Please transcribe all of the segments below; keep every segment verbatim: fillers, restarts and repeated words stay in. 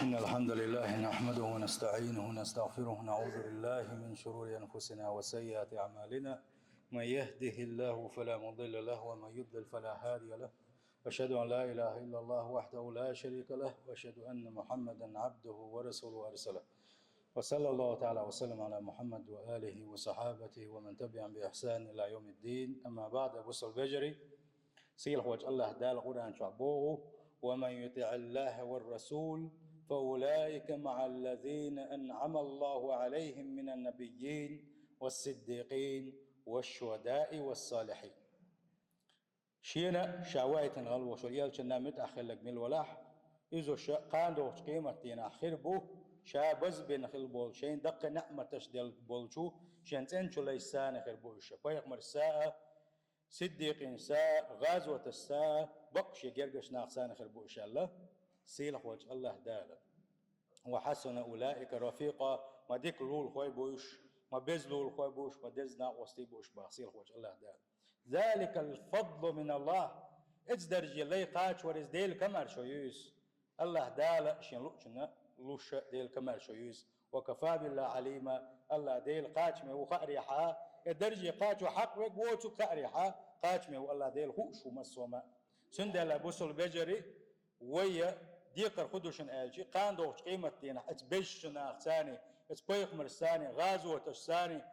إن الحمد لله نحمده ونستعينه ونستغفره، ونعوذ بالله من شرور أنفسنا وسيئات أعمالنا. من يهده الله فلا مضل له، ومن يضلل فلا هادي له. أشهد أن لا إله إلا الله وحده لا شريك له، وأشهد أن محمدا عبده ورسوله أرسله. وصلى الله تعالى وسلم على محمد وآله وصحابته ومن تبعهم بإحسان إلى يوم الدين. أما بعد، أبو سلبجري، Сийлахьволчу АллахӀ Дала Къуръан чохь боху: «ومن يطع الله والرسول فأولئك مع الذين أنعم الله عليهم من النبيين والصديقين والشهداء والصالحين». Шена ша ваийтина гӀалвош волу элчанна муьтӀахь хилларг мила валахь, иза ша кхана догӀучу къематдийнахь хир бу, ша базбина хилла болчу, шайна даккхий неӀматаш делла болчу, шен цӀеначу лайш санна хир бу уьш, пайхамарш санна, сиддикъин санна, гӀазоташ санна, бакъ шен гергарчу нах санна хир бу уьш аьлла, сийлахьволчу АллахӀ Дала. «وحسن أولئك رفيقا», ма дика лулахой бу уьш, ма беза лулахой бу уьш, ма деза накъостий бу уьш боху сийлахьволчу АллахӀ Дала. «ذلك الفضل من الله». Иза дарже лай кхачавар иза Делан комаьршо ю иза. АллахӀ Дала шен луъучунна луш Делан комаьршо ю иза. «وكفى بالله عليما». АллахӀ Дела кхачаме ву хаарехьа, и дарже кхачо хьакъ верг воцург хаарехьа, кхачаме ву АллахӀ Дела хууш ву массо а ма. Цундела, бусалба вежарий, вай декхар хӀун ду шуна аьлча, кхана догӀучу къематдийнахь, оцу безачу нахаца санна, оцу пайхамаршца санна, гӀазоташца санна,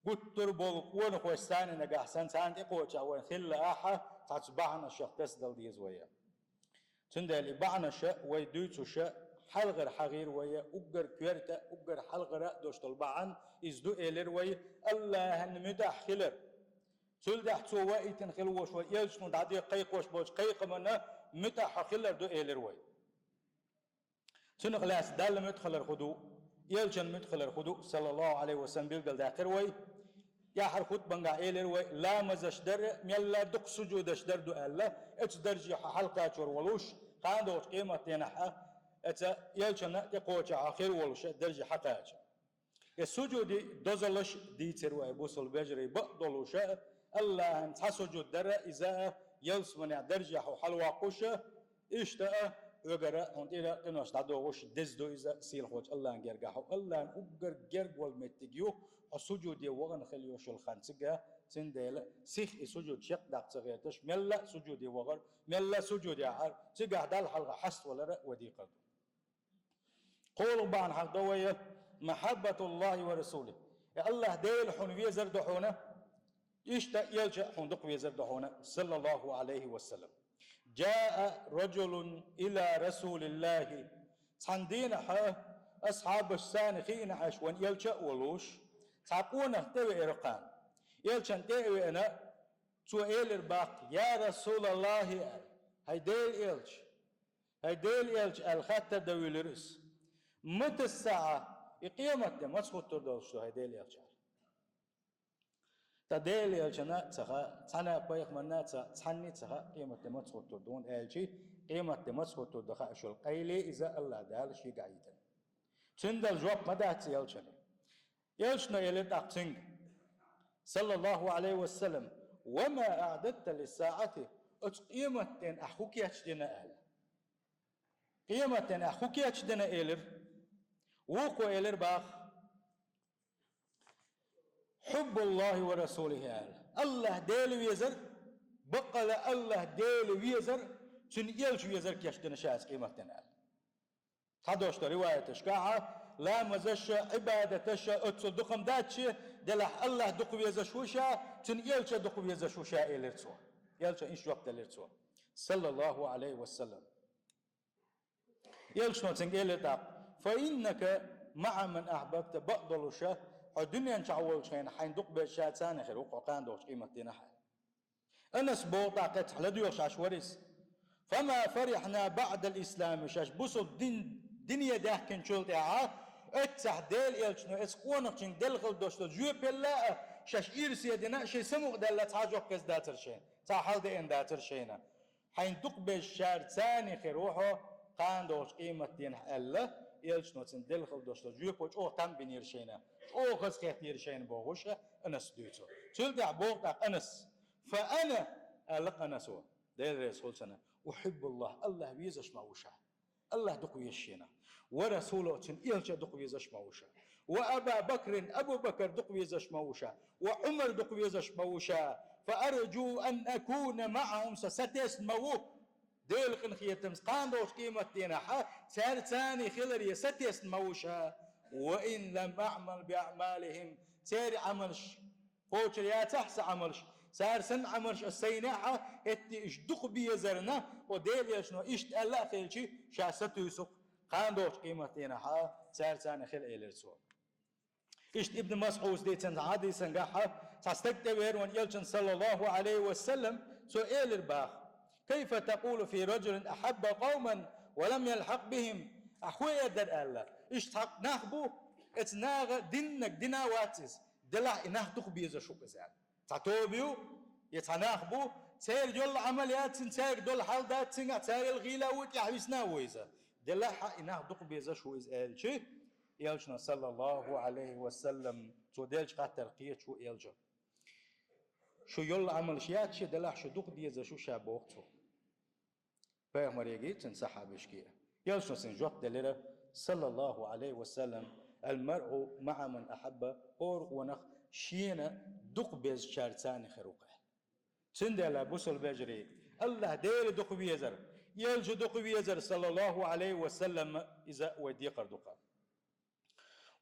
гуттар а болу къонахошца санна нагахь санна царна тӀекхочехь вайна хилла ахьа, цхьацца бахьанашах тасадала деза вай. Цундела и бахьанаш вай дуьйцуш, хьалхара хьахийра вай, уггар коьрта, уггар хьалхара а долуш долу бахьана иза ду элира вай, АллахӀан муьтӀахь хилар. Цул тӀаьхьа цо ваийтина хилла волуш вай элчано дӀаде кхайкхош болчу кхайкхаманна муьтӀахь хьо хилар ду элира вай. Цунах лаьцна Далла муьтӀахь хилар хӀун ду, элчан муьтӀахь хилар хӀун ду, саллаллаху Ӏалайхи ва саллам, билгалдаьккхира вай. ТӀаьххьара хутбангахь элира вай, ламазаш дар а, мелла а дукха сужудаш дар ду аьлла, оцу дарже хьо хьалакхачор волуш, кхана догӀучу къематдийнахь а, оцу элчанна тӀекхочехь хьо хир волуш, дарже хьакхача. И сужуди дозаллаш дийцира вай, бусалба вежарий, бакъдолуш а, АллахӀан цхьа сужуд дара иза а, ялсаманехь даржехь хьо хьалавоккхуш а, иштта а, хьоьгара хьуна тӀера къинош дӀадогӀуш деза ду иза, сийлахьволчу АллахӀан гергахь хьо. АллахӀан уггар герга волу меттиг ю, хьо сужуде вахана хила йиш йолу хан цига, цундела сих и сужуд шекъ даккха ца гӀерташ, мелла а сужуде вахар, мелла а сужуде ахьар, цигахь Далла хьалха хьаставалар а вай декхар ду. КхоалгӀа бахьана хьахадо вай: «محبة الله ورسوله». И АллахӀ Дела хьуна везар ду хьуна, иштта элча а хьуна дукха везар ду хьуна, саллаллаху Ӏалайхи ва саллам. «جاء رجل إلى رسول الله». Цхьана дийнахь асхьабашца санна хиъна Ӏаш ван элча а волуш, цхьа къонах тӀевеара кхана. Элчан тӀе а веана, цо элира баккха: «يا رسول الله», аьлла, хӀай Дела элча. «ХӀай Дела элча», аьлла, хаттар дан вуьйлира иза. «متى الساعة», и къематде маца хӀуттур долуш ду, хӀай Дела элча, аьлла. Ткъа Дела элчана а ца хаьа, цхьана а пайхамарна а ца, цхьанна а ца хаьа, къематде маца хӀуттур ду хьуна аьлчи, къематде маца хӀуттур дан хууш йолу къайле иза АллахӀ Дала шега Ӏийдина. Цундела жоп ма дац элчане. Элчано элира тӀаккха цуьнга, саллаллаху Ӏалайхи ва саллам: «وما أعددت للساعة», оцу къематден ахь хӀун кечдина аьлла. Къематден ахь хӀун кечдина элира. Вукхо элира баккха: «حب الله ورسوله», аьлла. АллахӀ Дела везар, баккъала АллахӀ Дела везар, цуьнан элча везар кечдина ша оцу къематден аьлла. Цхьадолчу риваяташкахь, ламазаша, Ӏибадаташа оццул дукха ма дац шен, делахь АллахӀ дукха везаш ву ша, цуьнан элча дукха везаш ву ша, элира цо. Элча иштта жоп делира цо, саллаллаху Ӏалайхи ва саллам. Элчано цуьнга элира тӀаккха: «فإنك مع من أحببت», бакъдолуш, хьо дуьнен чохь волчу хенахь хьайна дукха безачаьрца цхьаьна хир ву хьо кхана догӀучу къематдийнахь. Анас боху тӀаккха, эццахь ладоьгӀуш Ӏаш вара иза: «فما فرحنا بعد الإسلام», шаьш бусалба дин, дине даьхкинчул тӀаьхьа, эццахь Делан элчано оцу къонахчуьнга делла хила долуш долу жоьпалла а шаьш ирсе дина, шайн самукъадаьлла цхьа а жоп хезна дацара шайна, цхьа а хьал деана дацара шайна. Хьайна дукха безачаьрца цхьаьна хир ву хьо кхана догӀучу къематдийнахь аьлла, элчано цунна делла хила долуш долу жоьпо чӀогӀа там бинера шайна, чӀогӀа хазахеттера шайна бохуш, Анас дуьйцу. Цул тӀаьхьа боху тӀаккха Анас: «فأنا», аьлла Анасо, Дела реза хуьлда цунна, «أحب الله», АллахӀ везаш ма ву ша. Аллахь дукха веза шена. Ва расулуху, цуьнан элча дукха везаш ма ву ша. Ва Аба Бакрин, Абу Бакр дукха везаш ма ву ша. Ва Ӏумар дукха везаш ма ву ша. Фа аржу ан акуна маӀахум, со сатесна ма ву. Делан къинхетамца кхана долчу къематдийнахьа цаьрца цхьаьна хиларе сатесна ма ву ша. Ва ин лам аӀмал би аӀмалихим, церан Ӏамалш кхочур яцахь сан Ӏамалш, цара санна Ӏамалш ас сайнехьа, хӀетте уьш дукха безарна, о Делан элчано иштта аьлла а хилчи, ша сатуьйсу-кх, кхана долчу къематдийнахьа цаьрца цхьаьна хила, элира цо. Иштта Ибн Масъуда дийцина хьадисангахьа, цхьа стаг тӀевеара вайн элчанна, саллаллаху Ӏалайхи ва саллам, цо элира боху: «Кайфа такъулу фи раджулин ахьабба къавман ва лам ялхьакъ бихим?» Ахь хӀун эр дара аьлла? Иштта цхьа нах бу, эцу наха диннарг дина а вац иза, делахь и нах дукха безаш ву иза аьлла. Цхьа тоба ю, я цхьа нах бу, церан йолу Ӏамал яц цуьнан, цаьрга долу хьал дац цуьнгахь, царал гӀийла а ву, тӀаьхьа висна а ву иза. Делахь а и нах дукха безаш ву иза аьлчи, элчано, саллаллаху Ӏалайхи ва саллам, цо деллачу хаттарх кхеташ ву элча. Шу йолу Ӏамалш яц шен, делахь шу дукха дезаш ву ша, боху цо. Пайхамаре а, цуьнан сахьабашка а. Элчано цуьнга жоп делира, саллаллаху Ӏалайхи ва саллам: «Ал-маръу маӀа ман ахьабба», хӀора къонах шена дукха безачаьрца цхьаьна хир ву-кх. Цундела, бусалба вежарий, Аллахь Дела дукха везар, элча дукха везар, саллаллаху Ӏалайхи ва саллам, иза вай декхар ду-кх.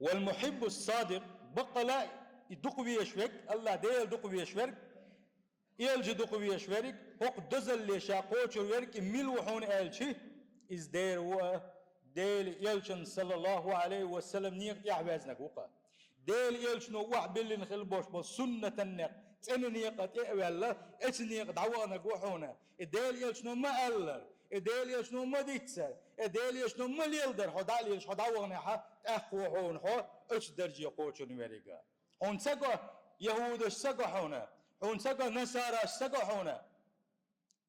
Вал мухьиббу ссадикъ, баккъала а и дукха везаш верг, Аллахь Дела дукха везаш верг, элча дукха везаш верг, хӀокху дозалле ша кхочур верг и мила ву хьуна аьлчи, иза дера ву а, Делан элчанна, саллаллаху Ӏалайхи ва саллам, некъа тӀехь везнарг ву-кх. Делан элчано охьабиллина хила болуш болу суннатан некъ, цӀена некъа тӀе а ваьлла, эцу некъа дӀаваханарг ву хьуна. И Делан элчано ма-аллара, и Делан элчано ма-диццара, и Делан элчано ма-леладара хьо дӀа а лелаш, хьо дӀаваханехьа, тӀаккха ву хьуна хьо оцу дарже кхочун верг. Хьуна ца го, яхӀудаша ца го хьуна, хьуна ца го, насараша ца го хьуна.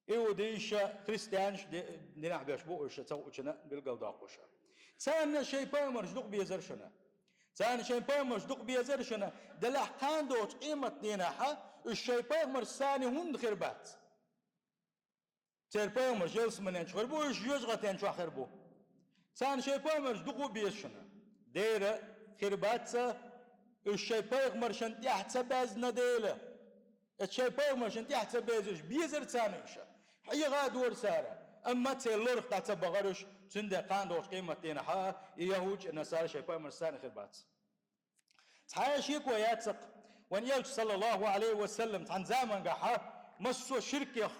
Иудейша, христианаш ди-, динехь беш бу уьш, ца хуучунна билгалдоккхуш. Царна шайн пайхамарш дукха безар шуна. Царна шайн пайхамарш дукха безар шуна, делахь кхана долчу къематдийнахьа уьш шайн пайхамарш санна хӀунда хир бац? Церан пайхамарш ялсаманен чу хир бу, уьш жоьжахатен чохь хир бу. Царна шайн пайхамарш дукха а беза шуна. Дера хир бац, уьш шайн пайхамаршна тӀехь ца баьзна дела. Эцу шайн пайхамаршна тӀехь ца беза уьш, безара царна уьш. Хьеха а дора цара, амма церан лорах дӀа ца бахара уьш, цундела кхана долчу къематдийнахьа и яхӀудаш а, насара шайн пайхамарш санна хир бац. Цхьа а шеко яц-кх, вайн элча, саллаллаху Ӏалайхи ва саллам, цхьана замангахьа, массо а ширкех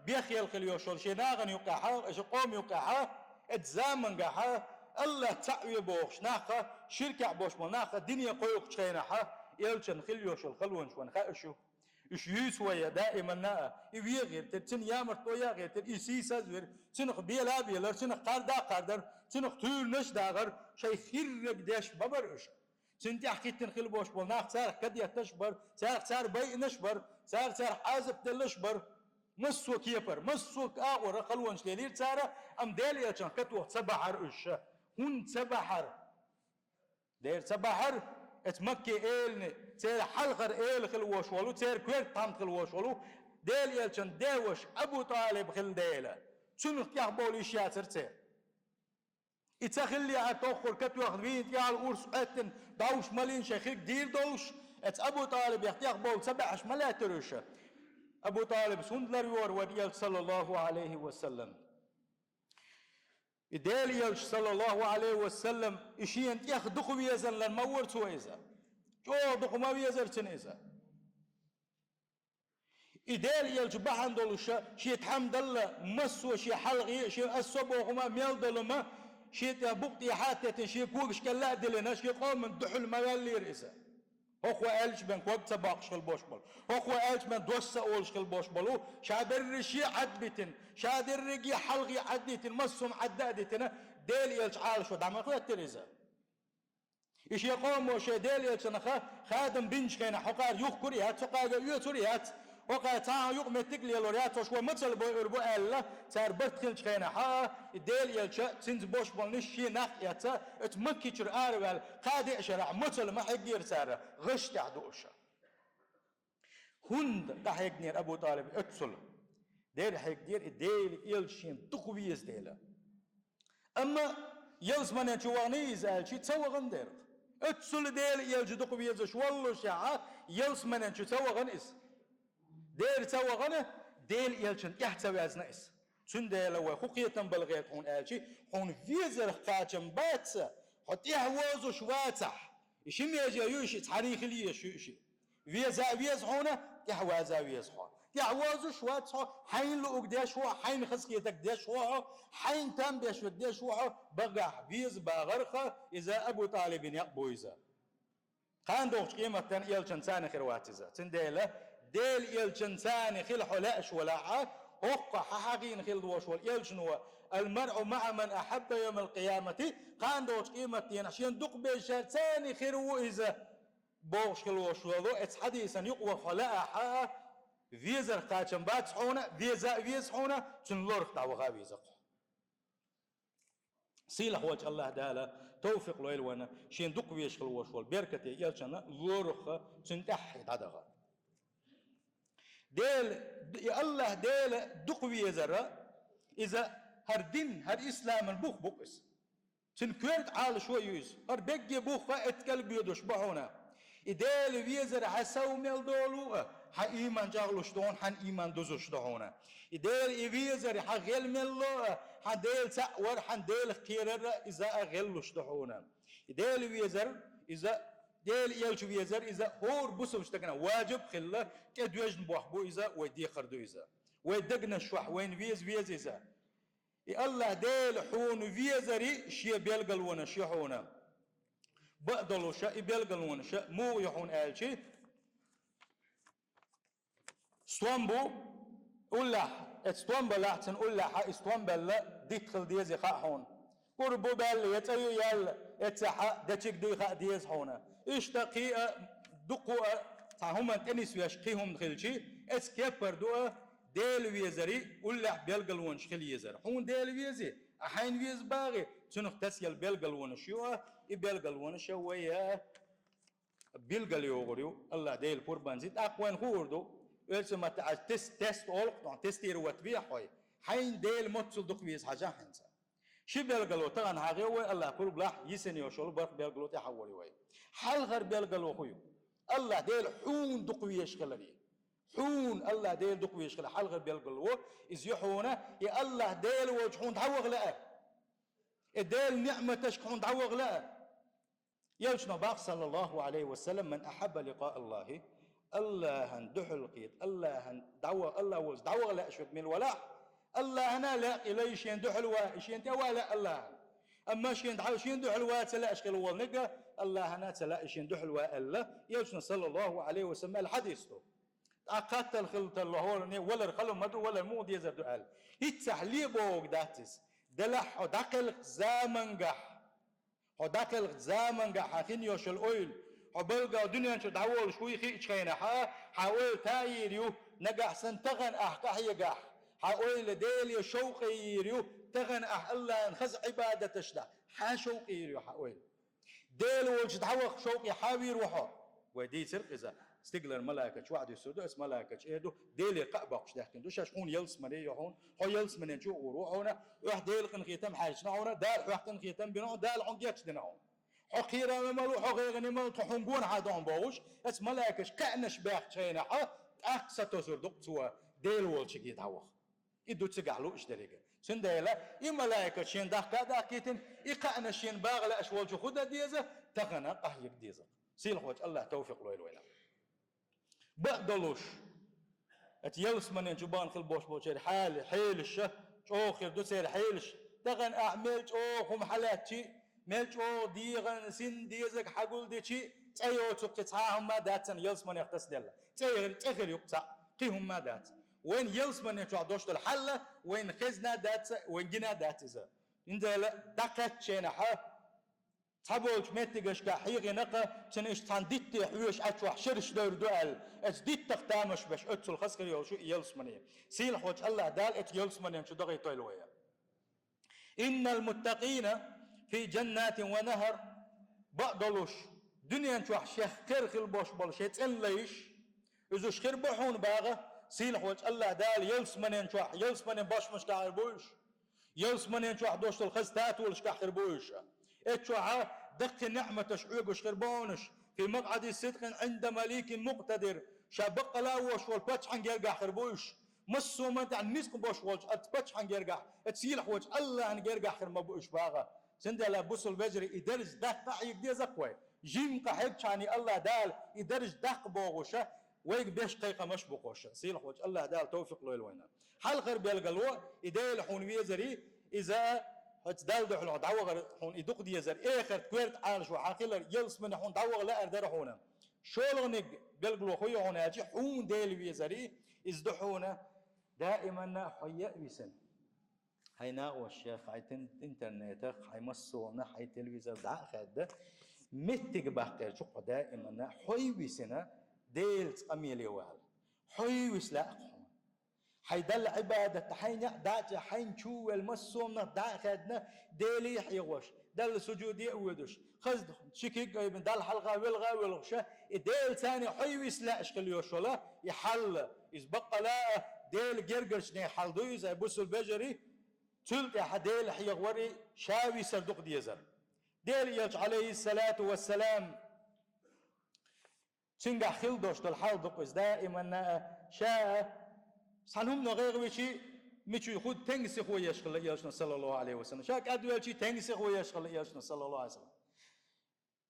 бехъелла хила йолуш йолу шен нахана юккъехьа, шен къоман юккъехьа, эцу замангахьа, Аллахь цхьаъ ве бохуш нахха, ширкехь болуш болу нахха дине кхойкхучу хенахьа, элчанна хила йолуш йолу халонаш вайна хаьа уьш ю. Уьш юьйцу вай даиманна а, и вен а гӀиртира, цуьнан ямартло ян а гӀиртира, и сийсаз а вира, цуьнах бела а белара, цуьнах кхарда а кхардара, цуьнах туьйранаш а дахара, шайн хирриг деш ма бара уьш. Цуьнан тӀехь хӀиттина хила болуш болу нах царах кадетташ а бара, царах цара байинаш а бара, цара царах Ӏазап деллаш а бара. Массо а кепара, массо а агӀора халонаш лелийра цара, амма Делан элчанах катоха ца бахьара уьш. ХӀунда ца бахьара? Дера ца бахьара, эцу Макке элана, церан хьалхара эла хила волуш волу, церан коьрта тхьамда хила волуш волу, Делан элчан ден ваша Абу ТӀалиб хилла дела, цунах тӀехбовла йиш яцара церан. И ца хиллехьара, тоххара катоьхна вийна, тӀехьа урс Ӏоьттина, дӀовш малийна, шайн хиг дийр долуш, эцу Абу ТӀалибех тӀехбовла ца баьхьаш ма лаьттара уьш. Абу ТӀалибас хӀунда ларйора вайн элча, саллаллаху Ӏалайхи ва саллам? И Делан элча, саллаллаху Ӏалайхи ва саллам, и шена тӀех дукха везарна лар ма вара цо иза. ЧӀогӀа дукха ма везара цуьнан иза. И Делан элча бахьана долуша, шен тхьамдалла, массо а шен хьалхе а, шен ас со бохума а мел долума, шен тӀе букъ тӀехьа а теттина, шен когаш кӀелла а диллина, шен къоман дуьхьал ма ваьллера иза. ХӀокхо аьлча бен ког ца боккхуш хила болуш болу, хӀокхо аьлча бен дош ца олуш хила болуш болу, ша берриш а Ӏадбитина, ша дерриге а хьалхе Ӏаддитина, массо а Ӏадда а дитина, Делан элча Ӏалашо дӀа ма хӀоьттира иза. И шен къомо шайн Делан элчанах хадам бинчу хенахь, хӀокхара юхкур а яц, хӀокхарга оьцур а яц, хӀокхара цхьа а юкъа меттиг а лелор яц, хӀорш вай мацалла бойур бу аьлла, цара барт хилчу хенахь, и Делан элча, цуьнца бош болниш шен нах а эцна, оцу Маккичуьра араваьлла, кхаа-деа шарахь мацалла ма хьеггера цара, гӀаш тӀехь дууша. ХӀунда къахьегнера Абу ТӀалиб оццул? Дера хьегнера и Делан элча шена дукха веза дела. Амма ялсманен чу вахана иза аьлча, ца вахана дера. Оццул Дела элча дукха везаш воллушехь, ялсманен чу ца вахана иза. Дера ца вахана, Дела элчан тӀехь ца ваьзна иза. Цундела вай хӀун кхетам бала гӀерта хьуна аьлча, хьуна везарх кхачам бац, хьо тӀехь возуш вацахь. И ши меже ю и ши, цхьаьний хила езаш ю и ши. Веза а веза хьуна, тӀехь ваза а веза хьо. ТӀехь возуш вац хьо, хьайна луург деш ву хьо, хьайна хазахетарг деш ву хьо, хьайна там беш верг деш ву хьо, багахь веза багӀарх, иза Абу ТӀалибан некъ бу иза. Кхана догӀучу къематдийнахь элчанца хир вац иза. Цундела Дела элчанца хила хьо лаьаш валахь, хӀокху хьан хьагӀийна хила волуш волу элчано: «Ал-маръу маӀа ман ахьабба йовмал къиямати», кхана догӀучу къематдийнахь шен дукха безачаьрца хир ву иза. Бохуш хила волуш волу, эцу хьадисан юкъа ваха хьо лаахь, везарх кхачам бац хьуна, веза а веза хьуна, цуьнан лорах дӀаваха а веза хьо. Сийлахь волчу АллахӀ Дала тавфикъ лойла вайна, шен дукха везаш хила волуш волу беркате элчанна лорах цуьнан тӀаьхье дӀадаха. Дела, и АллахӀ Дела дукха везара, иза хӀара дин, хӀара исламан бух бу-кх иза. Цуьнан коьрта Ӏалашо а ю иза. ХӀара берриге бух а эцкъала боьдуш бу хьуна. И Дела везар хьан сов мел долу а, хьан ийман чӀагӀлуш ду хьуна, хьан ийман дузуш ду хьуна. И Дела и везар хьан гӀел мел ло а, хьан Дела цхьаъ вар, хьан Делах кхерар а, иза а гӀеллуш ду хьуна. И Дела везар, иза, Дела элча везар, иза хӀора бусалба стагана важиб а хилла, тӀедоьжна бохь бу иза, вай декхар ду иза. Вай дегнаш чохь вайна веза веза иза. И АллахӀ Дела хьуна везари шен белгалонаш ю хьуна. Бакъдолуша и белгалонаша муха ю хьуна аьлчи, стом бу уллехь, эцу стом балахь, цуьнан уллехьа и стом белла дитт хила деза хаьа хьуна. КӀур бу баьлла, я цӀа ю яьлла, эццехьа дечиг дуй хаа деза хьуна. Иштта кхин а, дукха а, цхьа хӀуманна тӀе нисвеш кхин хӀума хилчи, эцу кеппар ду а, Дела везари уллехь белгалонаш хила езар. Хьуна Дела вези, а хьайна веза багӀи, цунах тасъелла белгалонаш ю а, и белгалонаш а вай а билгал йогӀур ю, АллахӀ Дела пурбанзи, тӀаккха вайна хуур ду, оьрсийн маттахь аьлча тес-, тест олу-кх, тестировать вехьа хьой, хьайна Дела моццул дукха веза хьажахь хьаьнца. Ши белгало тахана хьагӀо вай, АллахӀ пурба лахь, йисина йолуш йолу барх белгало тӀаьхьа волу вай. Хьалхара белгало хӀун ю? АллахӀ Дела хьуна дукха везаш хиларе. Хьуна АллахӀ Дела дукха везаш хилар хьалхара белгало, иза ю хьуна, и АллахӀ Дела волчу хьуна дӀаваха лаьа. И Делан ниӀматашка хьуна дӀаваха лаьа. Элчано боху, саллаллаху Ӏалайхи ва саллам: «Ман ахьабба ликъа Аллахи», АллахӀан дуьхьал кхета, АллахӀан дӀава-, АллахӀ волчу дӀаваха лаьаш верг мила валахь, АллахӀана лаьа и лай шен дуьхьал ван, и шен тӀе ван лаьа АллахӀан. Амма шен дӀа-, шен дуьхьал ван ца лаьаш хила волу нигга, АллахӀана ца лаьа и шен дуьхьал ван аьлла, Элчано, саллаллаху Ӏалайхи ва саллам, аьлла хьадис ду. ТӀаккха хаттал хила тарло хӀоранна, валар хала ма ду, валар муха дезар ду аьлла. ХӀинццехь ле бохург дац иза. Делахь хьо дӀакхелхачу замангахь, хьо дӀакхелхачу замангахь хьан хин йолуш йолу ойла, хьо балгал дуьнен чу дӀаволуш вуй хиъчу хенахьа, хьан ойла таийр ю, нагахь санна тахана ахь къахьегахь, хьан ойла Деле шовкъе йийр ю, тахана ахь АллахӀан хаза Ӏибадаташ дахь, хьан шовкъе йийр ю хьан ойла. Дела волчу дӀаваха шовкъе хьан вийр ву хьо? Вай дийцира иза. Стигалара малайкаш ваӀда юьсур ду, аса малайкаш эр ду, Деле кхаъ боккхуш даьхкина ду, шаьш хьуна ялсамане йо хьуна, хьо ялсаманен чу а гӀур ву хьуна, оьхь Дела къинхетам хьаьрчина хьуна, Дала хьох къинхетам бина хьуна, Дала хьуна гечдина хьуна. Хьо кхерам мел ву, хьо гӀайгӀане мел ву, тхо хьуна гонахьа ду хьуна бохуш, аса малайкаш кхаьънаш баьхча хенахьа, тӀаккха сатосур ду-кх цо, Дела волчуьнге дӀаваха. И ду цигахь лууш дерриге. Цундела и малайкаш шен дахка а дахкийтина, и кхаънаш шена багӀа лаьаш волчу хӀун дан деза, тахана къахьега деза. Сийлахьволчу АллахӀа тавфикъ лойла вайна. Бакъдолуш, оцу ялсаманен чу бахана хила болуш болчеран хьали, хьелаша, чӀогӀа хир ду церан хьелаш. Тахана ахь мел чӀогӀа хӀума хьалаьцчи, мел чӀогӀа дегӀан син дезаг хьагулдичи, цӀе йоцург кхин цхьа а хӀума дац царна ялсаманех тасаделла. ЦӀе хир, цӀе хир ю-кх цхьаъ, кхин хӀума дац. Вайна ялсаманен чохь долуш долу хьал а вайна хезна дац, вайна гина дац иза. Цундела дӀакхаьчча шена хьа, цхьаболчу меттигашка хьийгӀина-кха, цуьнан иштта цхьана дитте хьоьжуш Ӏачохь шераш девр ду аьлла, оцу диттах тамаш беш, оццул хаза хир йолуш ю и ялсамане. Сийлахьволчу АллахӀ Дала оцу ялсаманен чу дохуьйтойла вай. «Иннал муттакъина фи жаннатин ва нахар». Бакъдолуш, дуьнен чохь шех кхера хила бош болу шайн цӀена лайш, иза уьш хир бу хьуна багӀа, сийлахьволчу АллахӀ Дала ялсаманен чохь, ялсаманен бошмашка хир бу уьш. Ялсманен чохь долуш долу хаза татолашкахь хир бу уьш. Эцу чохь даккхий неӀматаш Ӏоьгуш хир бу уьш. Фи макъӀади сидкъин Ӏинда маликин мукътадир. Ша баккъала а волуш волу паччахьан гергахь хир бу уьш. Массо а ман тӀехь ницкъ болуш волчу оцу паччахьан гергахь, оцу сийлахьволчу Аллахьан гергахь хир ма бу уьш баха. Цундела, бусул вежарий, и дарж даккха а хьийга деза-кх вай. Жимма кхаьччахьана Аллахь Дала и дарж даккха бохуша, вайга беш кхайкхамаш бу кхуша. Сийлахьволчу Аллахь Дала тавфикъ лойла вайна. Хьалхара белгало, и Дела хьуна везарий, иза хьоьца Далла дуьхьал дӀавахар хьуна и дукха дезар, эхарт коьрта Ӏалашо хьан хилар, ялсмане хьуна дӀаваха лаар дара хьуна. ШолгӀаниг белгало хӀун ю хьуна аьлча, хьуна Дела везарий, иза ду хьуна даиманна хьо яа висина. Хьайн накъостех, хьайн тин-, интернетах, хьайн массолна, хьайн телевизор дӀа а хаьдда, меттиг баккхерчу хьо даиманна хьо висина Делаца къамеле вала. Хьо виса лаьа хьуна. Хьайн Далла Ӏибадат, хьайн неӀ дӀа а чӀа, хьайна чу а велла, массомнах дӀа а хаьдна, Деле а хьегӀош, Далла сужуде а воьдуш, хаза ши куьг а айбина, Далла хьалха велха а воьлхуша, и Делаца хьо виса лаьаш хила йолуш йола, и хьал, иза баккъала а Делан гергарчу нехан хьал ду иза, ай бусул бежарий, цул тӀаьхьа Дела хьегӀарий, ша висар дукха дезар. Делан элча, Ӏалайхиссалату вассалам, цуьнгахь хила долуш долу хьал ду-кх иза даиманна а, ша а, цхьана хӀумано гӀайгӀа вичи, мичуй худа тенга сихо еш хилла элчано, саллаллаху Ӏалайхи ва саллам. Ша кӀадвелчи, тенга сихо еш хилла элчано, саллаллаху Ӏалайхи ва саллам.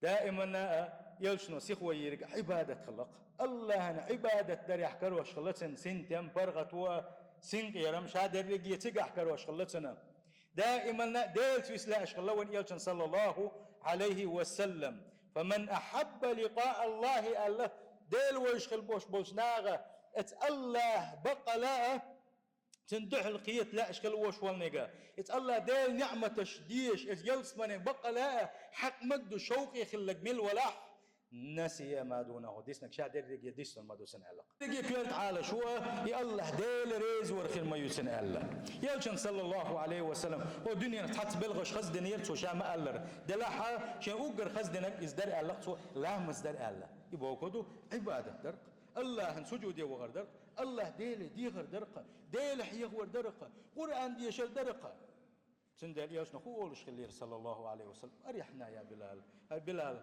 Даиманна а элчано сихо йийриг Ӏибадат хилла-кх. Аллахьан Ӏибадат дарехь карош хилла цуьнан синтем, паргӀато а, синкъерам, ша дерриге цигахь карош хилла цуьнан. Даиманна а Делаца виса лаьаш хилла вайн элчано, саллаллаху Ӏалайхи ва саллам. «Фаман ахьабба ликъаа Аллахьи», аьлла, Дела вевзаш хила бош болчу наха, оцу Аллахь баккъала а, цуьнан дуьхьал кхета лаьаш хила вош волниг а, оцу Аллахь Делан неӀматаш дезаш, оцу ялсманин баккъала а хьакъ ма ду шовкъе хилларг мила валахь, «насия ма дунаху», диснарг ша дерриге диссина ма ду цуьнан аьлла-кх. Дерриге коьрта Ӏалашо, и Аллахь Дела резавар хир ма ю цуьнан аьлла. Элчано, саллаллаху Ӏалайхи ва саллам, хӀокху дуьненахь цхьацца белхаш хаза динера цо, ша ма-аллара. Делахь а шен уггар хаза динарг иза дара аьлла-кх цо, ламаз дара аьлла. И бохург ду, Ӏибадат дара-кх. Аллахьан сужуде вахар дара-кх. Аллахь Деле дехар дара-кх. Дела хьехавар дара-кх. Къуръан дешар дара-кх. Цундела элчано хӀун олуш хиллера, саллаллаху Ӏалайхи ва саллам: «Арихьна, я Билал». ХӀай Билал,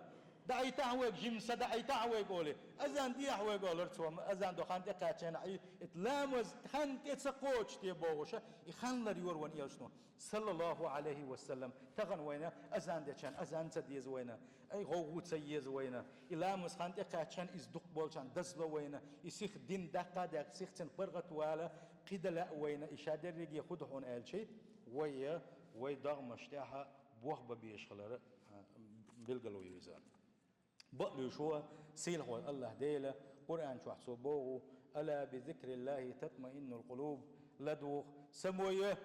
даӀийтахьа вайга, жимма са даӀийтахьа вайга олий, азан дехьа вайга олура цо, азан до хан тӀекхаьччахьана, и, и ламаз хан тӀе ца кхочуш те бохуша, и хан лар йора вайн элчано, саллаллаху Ӏалайхи ва саллам. Тахана вайна азан дечхьана азан ца деза вайна, ай, гӀовгӀа ца еза вайна. И ламаз хан тӀекхаьччахьана иза дукха болчарна дазло вайна, и сиха дин даккха а даьккха, сиха цуьнан паргӀат вала кхин дан лаьа вайна, и ша дерриге хӀун ду хьуна аьлча, вай, вай догӀмаш тӀехь бохбан безаш хилар, а, билгало ю иза. Бакълуьйш ву сийлахь волу Аллахь Дела, Къуръан чохь цо боху: «Ала би зикриллахи татмаиннул къулуб», ладугӀу, самое,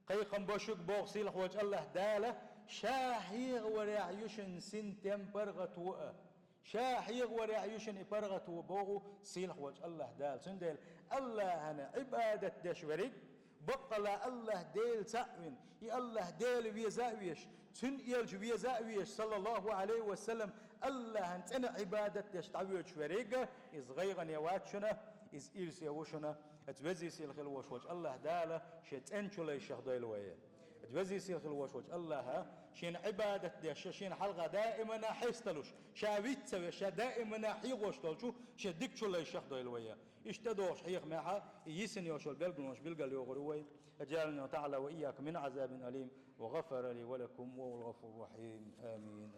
кхайкхам бо шуьга боху сийлахь волчу Аллахь Дала, ша хьехаварехь ю шуна синтем, паргӀато а. Ша хьехаварехь ю шуна и паргӀато боху сийлахь волчу Аллахь Дала. Цундела Аллахьана Ӏибадат деш верг, баккъала Аллахь Дела цхьаъ вина, и Аллахь Дела веза а веш, Цуьнан элча веза а везаш, саллаллаху Ӏалайхи ва саллам, Аллахьан цӀена Ӏибадат деш дӀавоьдуш верг, иза гӀайгӀане вац шуна, иза ирсе ву шуна. Оцу везий сийлахь хила волуш волчу Аллахь Дала шен цӀена чулайшех дойла вай. Оцу везий сийлахь хила волуш волчу Аллахьа шена Ӏибадат деш, шена хьалха даимана хьесталуш, ша виц ца веш, ша даимана хьехош долчу шен дика чулайшех дойла вай. Иштта догӀуш хьехамехьа, и йисина йолу билгалонаш билгал йогӀур ву вай. أجعلنا تعالى وإياكم من عذاب أليم، وغفر لي ولكم وهو الغفور الرحيم. آمين.